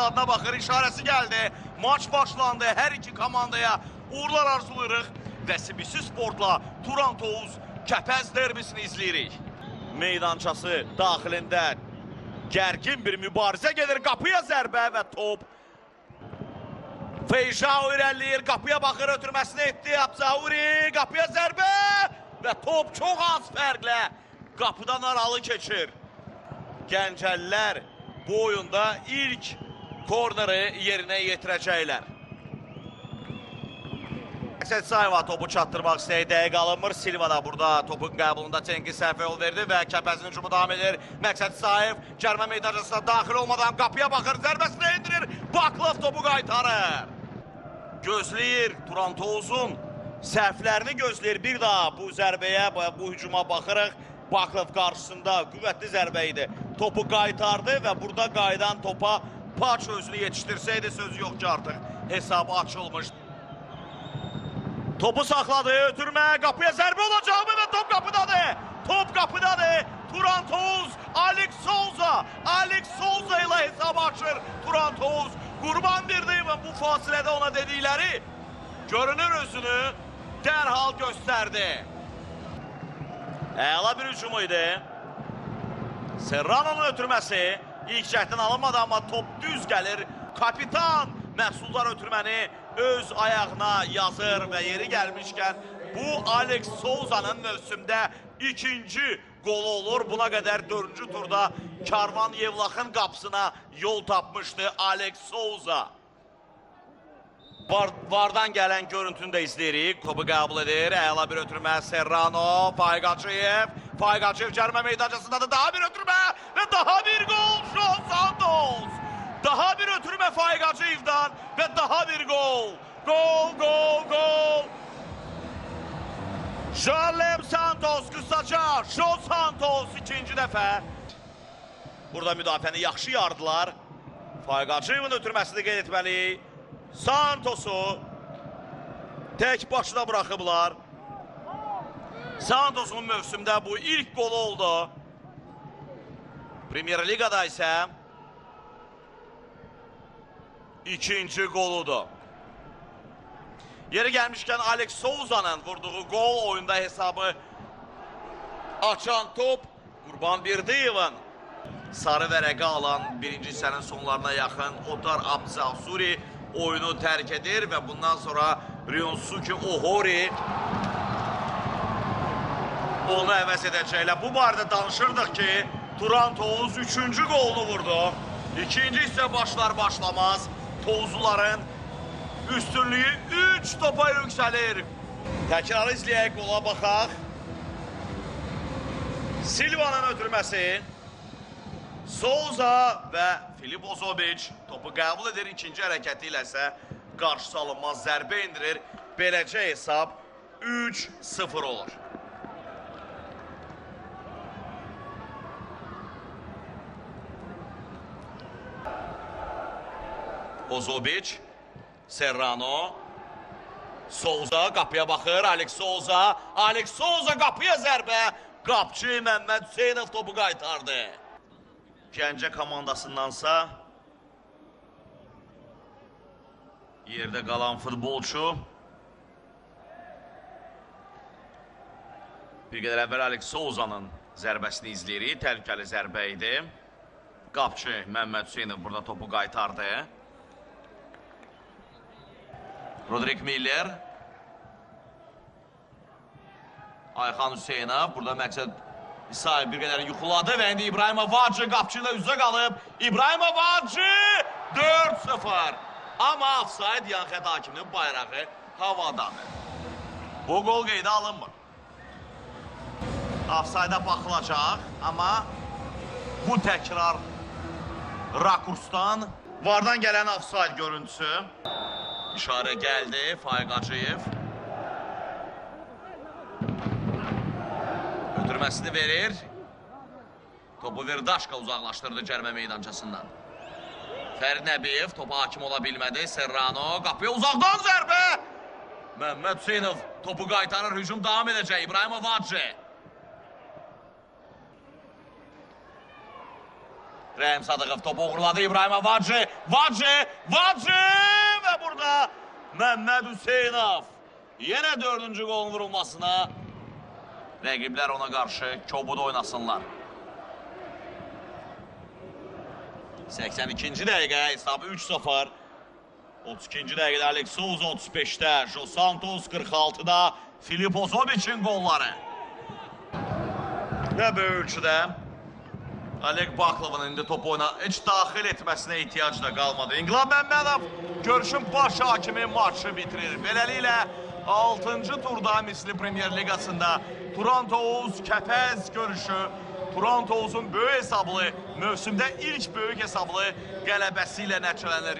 saatına baxır, işarəsi gəldi. Maç başlandı. Hər iki komandaya uğurlar arzulayırıq və CBC Sportla Turan Tovuz Kəpəz derbisini izləyirik. Meydançası daxilində gərgin bir mübarizə gedir. Qapıya zərbə və top Feijao irəliləyir, qapıya baxır, ötürməsini etdi. Abzauri, qapıya zərbə və top çox az fərqlə qapıdan aralı keçir. Gəncəlilər bu oyunda ilk korneri yerinə yetirəcəklər. Məqsəd Sayeva topu çatdırmaq istəyir, dəqiq alınmır. Silva da burada topun qəbulunda Cengiz səhvə yol verdi və Kəpəzin hücumu davam edir. Məqsəd Sayev cərmə meydançasına daxil olmadan qapıya baxır, zərbəsini endirir. Baklov topu qaytarır. Gözləyir Turan Tovuzun səhvlərini gözləyir. Bir daha bu zərbəyə, bu hücuma baxırıq. Baklov qarşısında qüvvətli zərbə idi. Topu qaytardı və burada qayıdan topa Paç özünü yetişdirsəydi söz yox ki artıq hesabı açılmışdı. Topu saxladı, ötürmə, qapıya zərbə olacaq və top qapıdadır. Top qapıdadır. Turan Tovuz, Alex Souza, Alex Souza ilə hesabı açır Turan Tovuz. Qurban Berdiyevin bu fasilədə ona dedikləri görünür özünü dərhal göstərdi. Əla bir hücum idi. Serrano'nun ötürməsi ilk cəhddən alınmadı, amma top düz gəlir. Kapitan Məhsuldar ötürməni öz ayağına yazır və yeri gəlmişkən bu Alex Souza'nın mövsümdə ikinci qolu olur. Buna qədər dördüncü turda Karvan Yevlaxın qapısına yol tapmışdı Alex Souza. Vardan gələn görüntünü də izləyirik. Topu qəbul edir. Əla bir ötürmə Serrano, Faiq Hacıyev. Faiq Hacıyev cərmə meydançasındadır. Daha bir ötürmə və daha bir qol João Santos. Daha bir ötürmə Faiq Hacıyev'dan və daha bir gol. Gol, gol, gol. Jarlem Santos kısaca. João Santos ikinci dəfə. Burada müdafiəni yaxşı yardılar. Faiq Hacıyev'in ötürməsini qeyd etməliyik. Santos'u tək başına buraxıblar. Santos'un mövsümdə bu ilk qolu oldu. Premier Ligada isə ikinci qoludur. Yeri gəlmişkən Alex Souza'nın vurduğu gol oyunda hesabı açan top Qurban Berdiyev'in sarı vərəqə alan birinci hissənin sonlarına yaxın Otar Abzasuri oyunu tərk edir və bundan sonra Ryonsuke Ohori onu əvəz edəcəklər. Bu barədə danışırdıq ki, Turan Tovuz üçüncü qolunu vurdu. İkinci hissə başlar başlamaz Tovuzluların üstünlüyü 3 topa yüksəlir. Təkrarı izləyək, qola baxaq. Silva'nın ötürməsi. Souza və Filip Ozobic topu qəbul edir. İkinci hərəkəti ilə isə qarşısı alınmaz zərbə endirir. Beləcə hesab 3-0 olur. Ozobic, Serrano, Souza qapıya baxır, Alex Souza, Alex Souza qapıya zərbə, qapçı Məmməd Hüseynov topu qaytardı. Gəncə komandasındansa yerdə qalan futbolçu. Bir qədər əvvəl Alex Souza'nın zərbəsini izləyirik, təhlükəli zərbə idi. Qapçı Məmməd Hüseynov burada topu qaytardı. Rodrik Miller, Ayxan Hüseynov, burada Məqsəd İsayev bir qədər yuxuladı və indi İbrahim Avacı qapçı ilə üzə qalıb. İbrahim Avacı 4-0. Amma ofsayd yan xətt hakiminin bayrağı havadadır. Bu qol qeydə alınmır. Ofsayda baxılacaq, amma bu təkrar rakursdan vardan gələn ofsayd görüntüsü. İşarə gəldi, Faiq Hacıyev. Ötürməsini verir. Topu Verdaşka uzaqlaşdırdı cərmə meydançasından. Fərid Nəbiyev topa hakim ola bilmədi. Serrano qapıya uzaqdan zərbə. Məmməd Hüseynov topu qaytarır, hücum davam edəcək. İbrahim Avacı. Rəhim Sadıqov topu uğurladı İbrahimə Vacı, Vacı, Vacı və burada Məmməd Hüseynov yenə 4-cü qolun vurulmasına rəqiblər ona qarşı kobuda oynasınlar. 82-ci dəqiqə hesabı 3-0. 32-ci dəqiqədə Alex Souza 35-də, Jo Santos 46-da Filip Ozobiçin qolları. Və böyük ölçüdə Oleg Baklovun indi topu oyuna heç daxil etməsinə ehtiyac da qalmadı. İnqilab Məmmədov görüşün baş hakimi maçı bitirir. Beləliklə 6-cı turda Misli Premyer Liqasında Turan Tovuz Kəpəz görüşü Turan Tovuzun böyük hesablı mövsümdə ilk böyük hesablı qələbəsi ilə nəticələnir.